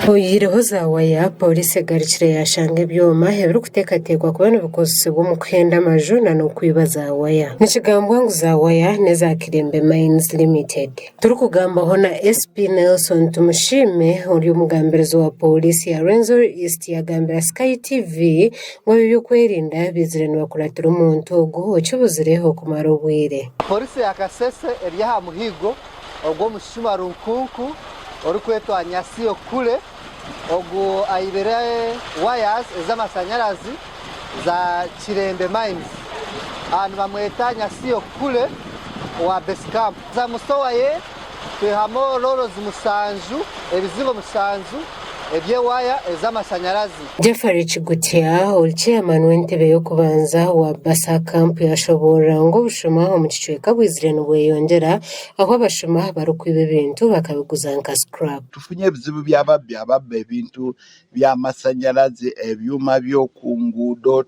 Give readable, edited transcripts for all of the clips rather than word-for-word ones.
Oyihireho za waya, Pooriisi egarukire yaashanga ebyoma ebirikuteekateekwa kuba nibikozesibwa omu kuhenda amaju n'okwiba za waya. Nikigambwa ngu za waya n'eza Kilembe Mines Limited. Turikugambaho na SP Nelson Tumusiime ori omugambirizi wa Pooriisi ya Rwenzori East yagambira Sky TV ngu ab'ebyokwerinda baizire nibakuratira omuntu ogu okibuzire okumara obwire. Pooriisi ya Kasese eri aha muhiigo ogw'omushuma runkunku orikwetwa Nyasio Kule, ogu aibire wires ez'amashanyarazi za Kirembe Mines. Nibamweta Nyasio Kule owa Base Camp. Twaza omu store ye twihamu rolls mushanju, ebizingo mushanju eby'ewaya ez'amashanyarazi. Jafari Kigutya ori chairman w'entebe y'okubanza owa Basa Camp yashoboorora ngu obushuma omu kicweka bwizire nibweyongyera ahu abashuma barikwiba ebintu bakabiguza nka scrap. Tufunye ebizibu by'ababbi ababba ebintu by'amasanyarazi, ebyuma by'oku nguudo,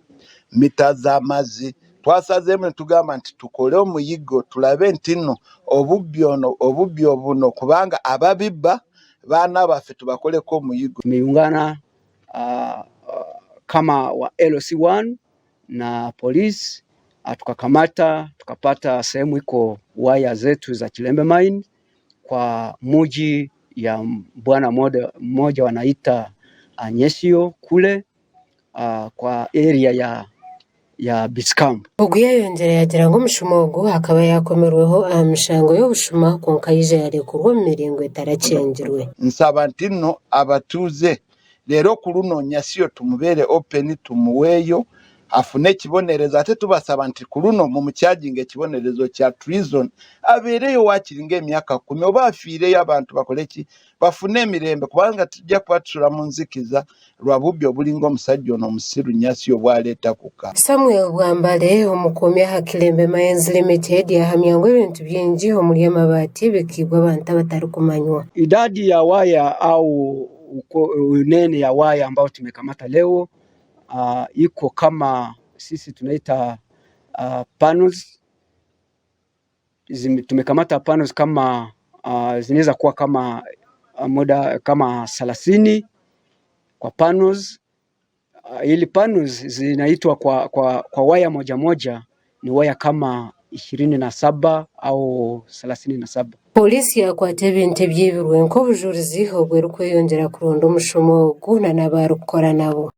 mita z'amazzi. Twasazeemu nitugamba nti tukore omuyigo turabe nti nu obubbi ono obubbi obuno kubanga ababibba baana baffe tubakoreku omuyigo. Tumeyungana kama wa LC1 na polisi tukakamata tukapata sehemu iko waya zetu za Kilembe mine kwa muji ya bwana mmoja wanaita Anyesio kule kwa area ya Base Camp. Ogu yayongyera yagira ngu omushuma ogu akaba yakomirweho aha mishango y'obushuma kwonka yaija yarekurwa omu miringo etarakyengirwe. Nsaba nti nno abatuuze reero kuluno Nyasio tumubeere open tumuweeyo afune ekibonerezo ate tubasaba nti kuluno mumucharginge ekibonerezo kya treason abeereyo wakiri ng'emyaka kumi oba afiireyo abantu bakole ki bafune emirembe kubanga tujja kuba tusula mu nzikiza lwa bubbi obulinga omusajja ono omusiru Nyasio bwaleeta kuka. Samuel Bwambale, omukuumi aha Kilembe Mines Limited yahamya ngu ebintu bingi omuri amabaati bikaibwa abantu abatarikumanywa. Idadi ya waya au unene ya waya ambayo tumekamata leo iko kama sisi tunaita panels tumekamata panels kama zinaweza kuwa kama muda kama 30 kwa panels. Ili panels zinaitwa kwa waya moja moja ni waya kama 27 au 37. Pooriisi yaakwata ebintu ebyibirwe nk'obujurizi obwo erikweyongyera kuronda omushuma ogu n'abu arikukora nabo.